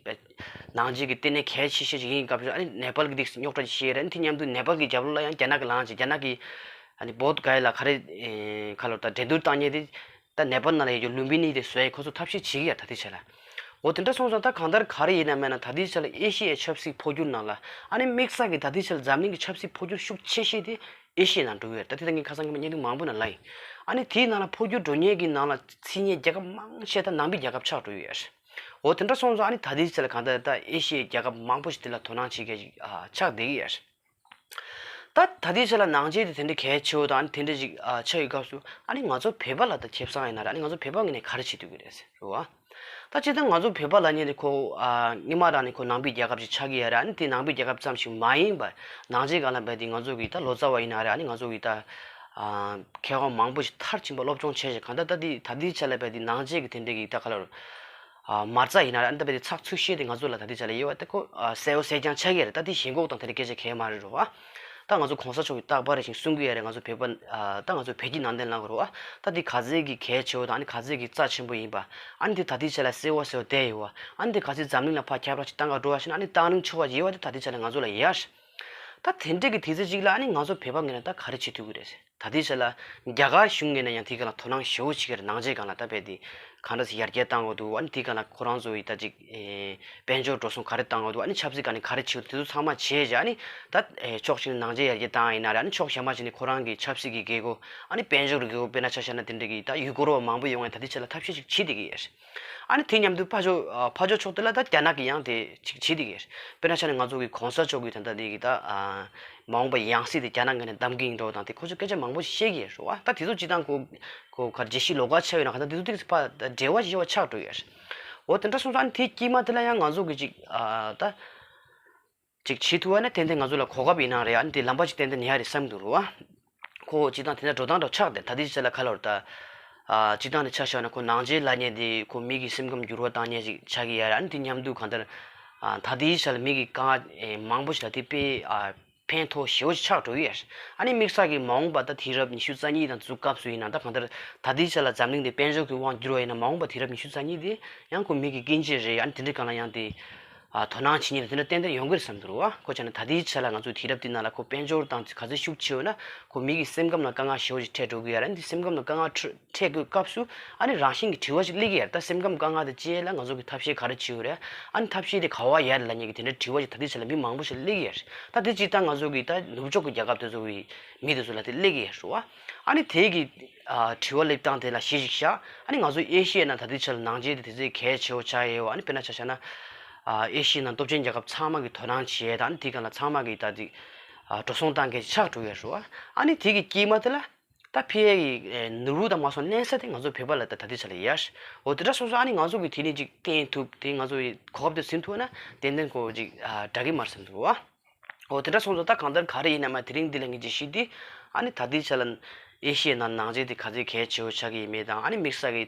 ནང་ཆོས་ཀྱི་ལྟེ་གནས་གལ་ཆེ་ཤོས་ཅིག་ཡིན་སྐབས་སུ། ཨ་ནི་ནེ་པཱལ་གྱིས་ཏོག་ཙམ་རྙོག་དྲ་ཅིག་བཤད་རེད། ཨ་ནི་དེ་མཉམ་དུ་ནེ་པཱལ་གྱི་རྒྱབ་ལོགས་ལ་ཡང་རྒྱ་ནག་གིས་ལངས་བྱས་རྒྱ་ནག་གིས་ཨ་ནི་བོད་ག་ཡ་ལ་ག་རེ་ཨེ་ཁ་ལོ་ད་འགྲན་བསྡུར་བཏང་མཁན་དེ་ད་ནེ་པཱལ་ནང་ལ་ཡོད་རྒྱུ་ལུམ་བི་ནི་དེ་བཟོ་ཡས་ཁོ་ཚོ་ཐབས་ཤེས་བྱེད་ཀྱི་ཡོད་ད་ལྟའི་ཆ་ལ། འོ་དེ་འདྲ་སོང་ཙང་ད་གང་ལྟར་ག་རེ་ཡིན་ན་མིན་ན་ད་ལྟའི་ཆ་ལ་ཨེ་ཤི་ཡའི་ཆབ་སྲིད་འཕོ་འགྱུར་ནང་ལ། ཨ་ནི་དམིགས་བསལ་གྱི་ད་ལྟའི་ཆ་ལ་འཛམ་གླིང་གི་ཆབ་སྲིད་འཕོ་འགྱུར་ཤུགས་ཆེ་ཤོས་དེ་ཨེ་ཤི་ཡའི་ནང་འགྲོ་གི་ཡོད་རེད། ད་དེ་ད་ངས་ཁ་སང་གི་བརྙན་ཐུང་མང་པོ་ནང་ལབ་ཡིན། ཨ་ནི་དེའི་ནང་ལ་འཕོ་འགྱུར་འགྲོ་མཁན་གྱི་ནང་ལ་མཚན་སྙན་རྒྱལ་ཁབ་མང་ཆེ་ད་ནང་པའི་རྒྱལ་ཁབ་ཆགས་འགྲོ་གི་ཡོད་རེད། འོ་དེ་འདྲ་སོང་ཙང་ཨ་ནི་ད་ལྟའི་ཆ་ལ་གང་ལྟར་ད་ཨེ་ཤི་ཡའི་རྒྱལ་ཁབ་མང་པོ་ཞིག་དེ་ལ་དོ་སྣང་བྱེད་མཁན་ཞིག་ཨ་ཆགས་བསྡད་ཀྱི་ཡོད་རེད། ད་ད་ལྟའི་ཆ་ལ་ནང་ཆོས་དེ་དེ་འདྲ་གལ་ཆེ་བོ་དང་ཨ་ནི་དེ་འདྲ་ཞིག་ཨ་ཆགས་ཡོད་སྐབས་སུ། ཨ་ནི་ང་ཚོ་བོད་པ་ལ་ད་ཁེ་བཟང་ཡིན་ན་རེད། ཨ་ནི་ང་ཚོ་བོད་པ་ངོས་ནས་ག་རེ་བྱེད་ཐུབ་ཀྱི་རེད་ཟེར་རེད་བ། ད་སྤྱིར་བཏང་ང་ཚོ་བོད་པ་ལབ་མཁན་དེ་ཁོ་ཨ་སྔོན་མ་རང་ནས་ཁོ་ནང་པའི་རྒྱལ་ཁབ་ཅིག་ཆགས་ཀྱི་ཡོད་རེད། ཨ་ནི་དེ་ནང་པའི་རྒྱལ་ཁབ་ཙམ་ཞིག་མ་ཡིན་པར་ནང་ཆོས་སྒང་ལ་རྦད་དེ་ང་ཚོ་གི་ད་ལོ་ཙཱ་བ་ཡིན་ན་རེད། ཨ་ནི་ང་ཚོ་གི་ད་ཨ་མཁས་དབང་མང་པོ་ཞིག་མཐར་ཕྱིན་པ་སློབ་སྦྱོང་བྱས་ཤིང་། གང་ལྟར་ད་ལྟའི་ད་ལྟའི་ཆ་ལ་རྦད་དེ་ནང་ཆོས་ཀྱི་དེ་འདྲའི་གི་ད་ག་ལ་ཨ་མ་རྩ་ཡིན་ན་རེད། ཨ་ནི་ད་རྦད་དེ་ཚགས་ཚུད་ཤོས་དེ་ང་ཚོ་ལ་ད་ལྟའི་ཆ་ལ་ཡོད་པ་དེ་ཁོ་ཨ་གསལ་བོ་གསལ་རྐྱང་ཆགས་ཀྱི་རེད། ད་དེ་ཞེན་ཁོག་དང་དེ་འདྲ་སྐད་ཆ་གང་ཡང་མ་རེད་རེད་བ། ད་ང་ཚོ་གོང་ས་མཆོག་གིས་རྟག་པར་རེ་བཞིན་གསུང་གི་ཡོད་རེད། ང་ཚོ་བོད་པ་ཨ་ད་ང་ཚོ་བོད་ཀྱི་ནང་བསྟན་ལབ་དགོས་རེད་བ། ད་འདི་ག་ཚད་ཀྱི་གལ་ཆེ་བོ་དང་། ཨ་ནི་ག་ཚད་ཀྱི་རྩ་ཆེན་པོ་ཡིན་པ། ཨ་ནི་འདི་ད་ལྟའི་ཆ་ལ་གསལ་བོ་གསལ་བོ་བསྡད་ཡོད་བ། ཨ་ནི་འདི་ག་ཚད་འཛམ་གླིང་ལ་ཕར་ཁྱབ་བསྒྲགས་ཅིག་བཏང་ག་འགྲོ་བ་ཞིག་ན། ཨ་ནི་བཏང་རིན་ཆོག་པ་ཡོད་བ། དེ་ད་ལྟའི་ཆ་ལ་ང་ཚོ་ལ་ཡོད་རེད། ད་དེ་འདྲ་གི་དུས་ཚོད་ཅིག་ལ་ཨ་ནི་ང་ཚོ་བོད་པ་ངོས་ནས་ད་ག་རེ་བྱེད་ཐུབ་ཀྱི་རེད། ད་ལྟའི་ཆ་ལ་རྒྱ་གར་གཞུང་ངོས་ནས་ཡང་དེའི་སྒང་ལ་དོ་སྣང་ཞེ་པོ་བྱེད་ཀྱི་རེད། ནང་ཆོས་སྒང་ལ་ད་རྦད་དེ་ གང་འདྲ་ཞིག་ཡར་རྒྱས་བཏང་དགོས་འདུག་ཨ་ནི་དེའི་སྒང་ལ་ཁོ་རང་ཚོ་ཡི་ད་ཅིག་ཨེ་དཔལ་འབྱོར་འགྲོ་སོང་ག་རེ་བཏང་དགོས་འདུག་ཨ་ནི་ཆབ་སྲིད་སྒང་ནས་ག་རེ་བྱེད་དགོས་འདུག་དེ་ཚོ་ཚང་མ་བྱས་བྱས་ཨ་ནི་ད་ཨེ་ཕྱོགས་གཅིག་ནས་ནང་ཆེན་ཡར་རྒྱས་བཏང་ཡིན་ན་རེད། ཨ་ནི་ཕྱོགས་གཞན་པ་ཞིག་ནས་ཁོ་རང་གི་ཆབ་སྲིད་ཀྱི་རྒྱལ་སྒོ་ཨ་ནི་དཔལ་འབྱོར་གྱི་རྒྱལ་སྒོ། དཔེར་ན་ཆ་བཞག་ན་དེ་འདྲ་གི་ད་ཡུལ་སྐོར་བ་མང་པོ་ཡོང་ཡ་ད་ལྟའི་ཆ་ལ་ཐབས་ཤེས་ཅིག་བྱེད་བསྡད་ཀྱི་ཡོད་རེད། ཨ་ནི་དེ་མཉམ་དུ་ཕར་ཕྱོགས་ཨ་ཕར་ཕྱོགས་ཕྱོགས་དེ་ལ་ད་རྒྱ་ནག་གིས་ཡང་དེ་ཅིག་བྱེད་བསྡད་ཀྱི་ཡོད་རེད། དཔེར་ན་ཆ་ནས་ང་ཚོ་གི་གོང་ས་མཆོག་གིས་ད་ལྟ་དེ་གི་ད་ཨ་མ་འོངས་པ་ཡང་སྲིད་དེ་རྒྱ་ནག་ངོས་ནས་བདམས་ཀྱི་ཡིན་འགྲོ་དང་དེ་ཁོ་ཚོས་སྐད་ཆ་མང་པོ་བཤད་ཀྱི་ཡོད་རེད་བ། ད་དེ་ཚོ་སྤྱི་བཏང་ཁོ་ཁོ་ག་རེ་རྒྱལ་སྤྱིའི་ལོགས་ཀ་ཆགས་ཡོད་ན་ག་ད་དེ་ཚོ་ཏོག་ཙམ་ཕར་ད་འབྲེལ་བ་ཞེ་པོ་ཆགས་འགྲོ་ཡོད་རེད། འོ་དེ་འདྲ་སོང་ཙང་ཨ་ནི་དེའི་དཀྱིལ་མ་དེ་ལ་ཡང་ང་ཚོ་གི་ཅིག་ཨ་ད་ཅིག་བྱེད་ཐུབ་པ་ན་ཏན་ཏན་ང་ཚོ་ལ་གོ་སྐབས་ཡིན་ན་རེད། ཨ་ནི་དེ་ལམ་པ་ཅིག་ཏན་ཏན་ཉར་རེད་བསམ་འདུག་རེད་བ། ཁོ་སྤྱི་བཏང་དེ་འདྲ་འགྲོ་སྟངས་འདྲ་ཆགས་ཏེ་ད་ལྟའི་ཆ་ལ་ག་ལབ་རེད་ད། ཨ་སྤྱི་བཏང་ནས་ཆ་བཞག་ན་ཁོ་ནང་ཆེན་ལབ་མཁན་དེ་ཁོ་མི་གི་སེམས་ཁམས་འགྱུར་བ་བཏང་མཁན་ཞིག་ཆགས་ཀྱི་ཡོད་རེད། ཨ་ནི་དེ་མཉམ་དུ་གང་ལྟར་ཨ་ད་ལྟའི་ཆ་ལ་མི་གི་དཀའ་ངལ་མང་པོ་ཞིག་ལ་དེ་དཔེ་ཨ་ཕན་ཐོགས་ཞེ་པོ་ཞིག་ཆགས་འགྲོ་གི་ཡོད་རེད། ཨ་ནི་དམིགས་བསལ་གྱི་མ་འོངས་པ་ད་དུས་རབས་ཉི་ཤུ་རྩ་གཉིས་དང་དེ་ཚོའི་སྐབས་སུ་ཡིན་ན་ད་གང་ལྟར་ད་ལྟའི་ཆ་ལ་འཛམ་གླིང་འདི་དཔལ་འབྱོར་གྱི་དབང་བསྒྱུར་བ་ཡིན་ན་མ་འོངས་པ་དུས་རབས་ཉི་ཤུ་རྩ་གཉིས་འདི་ཡང་ཁོ་མི་གི་སྐྱིད་འཇིག་རེད། ཨ་ནི་དེ་འདྲའི་སྒང་ལ་ཡང་དེ། ཨ་དོ་སྣང་བྱེད་མཁན་དེ་འདྲ་ཏན་ཏན་ཡོང་གི་རེད་བསམ་འདུག་རེད་བ། ཁོ་བྱས་ན་ད་ལྟའི་ཆ་ལ་ང་ཚོ་དུས་རབས་འདི་ནང་ལ་ཁོ་དཔལ་འབྱོར་དང་ག་ཚོད་ཤུགས་ཆེ་ཡོད་ན་ཁོ་མི་གི་སེམས་ཁམས་ལ་དཀའ་ངལ་ཞེ་པོ་ཞིག་འཕྲད་འགྲོ་གི་ཡོད་རེད། འདི་སེམས་ཁམས་ལ་དཀའ་ངལ་འཕྲད་འཕྲད་དགོས་སྐབས་སུ་ཨ་ནི་རང་བཞིན་གྱི་དྲི་བ་ཞིག་སླེབས་ཀྱི་ཡོད་རེད། ད་སེམས་ཁམས་དཀའ་ངལ་དེ་ཅི་ལ་ང་ཚོ་གི་ཐབས་ཤེས་ག་རེ་བྱེད་དགོས་རེད། ཨ་ནི་ཐབས་ཤེས་དེ་ག་པར་ཡོད་རེད་ལབ་མཁན་གྱི་དེ་འདྲའི་དྲི་བ་ཞིག་ད་ལྟའི་ཆ་ལ་མི་མང་པོ་ཞིག་སླེབས་ཀྱི་ཡོད་རེད། ད་དེ་སྤྱིར་བཏང་ང་ཚོ་གི་ད་ནུབ་ཕྱོགས་ཀྱི་རྒྱལ་ཁབ་དེ་ཚོ་གི་མི་དེ་ཚོ་ལ་དེ་སླེབས་ཀྱི་ཡོད་རེད་བ། ཨ་ནི་དེ་གི་ཨ་དྲི་བ་སླེབས་སྟངས་དེ་ལ་གཞི་ཞིག་བཞག་ཨ་ནི་ང་ཚོ་ཨེ་ཤི་ཡའི་ནང་ད་ལྟའི་ཆར་ནང་ཆེན་དེ་དེ་ཚོའི་གལ་ཆེ་བོ་ཆགས་ཡོད། ཨ་ནི་དཔེར་ན་ཆ་བཞག་ན་ཨ་ཨེ་ཤི་ཡའི་ནང་སྟོབས་ཆེན་རྒྱལ་ཁབ་ཚང་མ་གི་དོ་སྣང་བྱེད་ཡས་དང་ཨ་ནི་དེའི་སྒང་ལ་ཚང་མ་གི་ད་དེ་ཨ་འགྲོ་སོང་བཏང་མཁན་ཆགས་འགྲོ་ཡོད་རེད་བ། ཨ་ནི་དེ་གི་དཀྱིལ་མ་དེ་ལ་ད་ཕ་གིའི་ནོར་བུ་དང་མ་སོང་གནས་ས་དེ་ང་ཚོ་བོད་པ་ལ་ད་ད་ལྟའི་ཆར་ལ་ཡོད་རེད། འོ་དེ་འདྲ་སོང་ཙང་ཨ་ནི་ང་ཚོ་གི་དེ་ནས་ཅིག་བརྟེན་ཐུབ་དེ་ང་ཚོ་གི་གོ་སྐབས་དེ་ཟིན་ཐུབ་ན་ཏན་ཏན་ཁོ་ཅིག་ཨ་དྲག་གི་མ་རེད་བསམ་འདུག་བ། འོ་དེ་འདྲ་སོང་ཙང་ད་གང་ལྟར་ག་རེ་ཡིན་ན་མ་དེ་རིང་འདི་ལ་ངས་ཅིག་ཞུས་ཏེ་ཨ་ནི་ད་ལྟའི་ཆ་ལ་ཨེ་ཤི་ཡའི་ནང་ནང་ཆེན་དེ་ག་ཚོད་གལ་ཆེ་བོ་ཆགས་ཀྱི་ཡིན་མེད་དང་ཨ་ནི་དམིགས་བསལ་གྱི་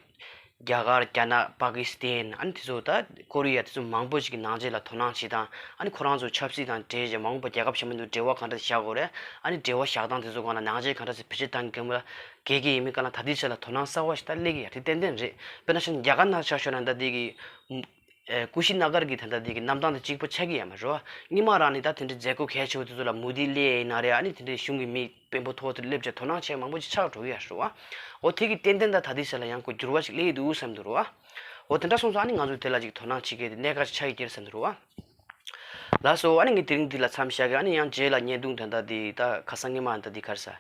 རྒྱ་གར་རྒྱ་ནག་པ་ཀི་སི་ཐན་ཨ་ནི་དེ་ཚོ་ད་ཀོ་རི་ཡ་དེ་ཚོ་མང་པོ་ཞིག་གིས་ནང་ཆེན་ལ་དོ་སྣང་བྱེད་སྟངས་ཨ་ནི་ཁོ་རང་ཚོ་ཆབ་སྲིད་དང་འབྲེལ་བྱས་མ་འོངས་པ་རྒྱལ་ཁབ་གཞན་པ་དང་འབྲེལ་བ་གང་འདྲ་བཞག་དགོས་རེད། ཨ་ནི་འབྲེལ་བ་བཞག་སྟངས་དེ་ཚོ་སྒང་ལ་ནང་ཆེན་གང་འདྲ་ཞིག་བེད་སྤྱོད་བཏང་གི་ཡོད་མེད་ལ་གལ་གྱི་ཡིན་མིན་སྒང་ལ་ད་ལྟའི་ཆ་ལ་དོ་སྣང་གསར་བ་ཞིག་ད་སླེབས་ཀྱི་ཡོད་རེད། ཏན་ཏན་རེད། དཔེར་ན་ཆ་བཞག་ན་རྒྱ་གར་ནང་ཆ་བཞག་ན་ད་ལྟའི་གི་ཀུ་ཤི་ན་གར་གྱི་ད་ལྟ་དེ་གི་གནས་སྟངས་དེ་གཅིག་པ་ཆགས་ཀྱི་ཡོད་མ་རེད་བ། སྔོན་མ་རང་ནས་ད་དེ་འདྲའི་མཛད་སྒོ་གལ་ཆེ་བོ་དེ་ཚོ་ལ་མོ་དི་སླེབས་ཡིན་ན་རེད། ཨ་ནི་དེ་འདྲའི་གཞུང་གི་མི་དཔོན་པོ་མཐོ་བོ་དེ་སླེབས་བྱས་དོ་སྣང་བྱས་མང་པོ་ཅིག་ཆགས་འགྲོ་གི་ཡོད་རེད་བ། འོ་དེ་གི་ཏན་ཏན་ད་ད་ལྟའི་ཆ་ལ་ཡང་ཁོ་འགྱུར་བ་ཞིག་སླེབས་ཀྱི་འདུག་བསམ་འདུག་རེད་བ། འོ་དེ་འདྲ་སོང་ཙང་ཨ་ནི་ང་ཚོ་དེ་ལ་ཅིག་དོ་སྣང་བྱེད་མཁན་དེ་གནད་འགག་ཅིག་ཆགས་ཀྱི་ཡོད་རེད་བསམ་འདུག་རེད་བ། ལགས་སོ། ཨ་ནི་ངས་དེ་རིང་འདི་ལ་མཚམས་བཞག་གི་ཨ་ནི་ཡང་རྗེས་ལ་བརྙན་ཐུང་དེ་འདྲ་འདི་ད་ཁ་སང་སྔོན་མ་འདྲ་འདི་ག་རེ་ཟ།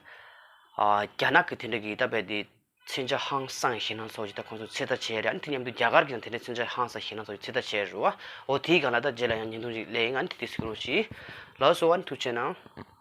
ཨ་རྒྱ་ནག་གི་དེ་འདྲ་གི་ད་བས་འདི་མཚོན་ཆ་ཧང་སང་ཞེད་སྣང་ཚོགས་ཀྱི་ད་ཁོང་ཚོ་ཚོད་ལྟ་བྱས་རེད། ཨ་ནི་དེ་མཉམ་དུ་རྒྱ་གར་གྱི་ཡང་དེ་འདྲའི་མཚོན་ཆ་ཧང་སང་ཞེད་སྣང་ཚོགས་ཀྱི་ཚོད་ལྟ་བྱས་རེད་བ། འོ་དེའི་སྒང་ལ་ད་རྗེས་ལ་ཡང་བརྙན་ཐུང་ཅིག་སླེབས་ཡིན། ཨ་ནི་དེ་དེ་གཟིགས་རོགས་གྱིས། ལགས་སོ། ཨ་ནི་ཐུགས་རྗེ་གནང་།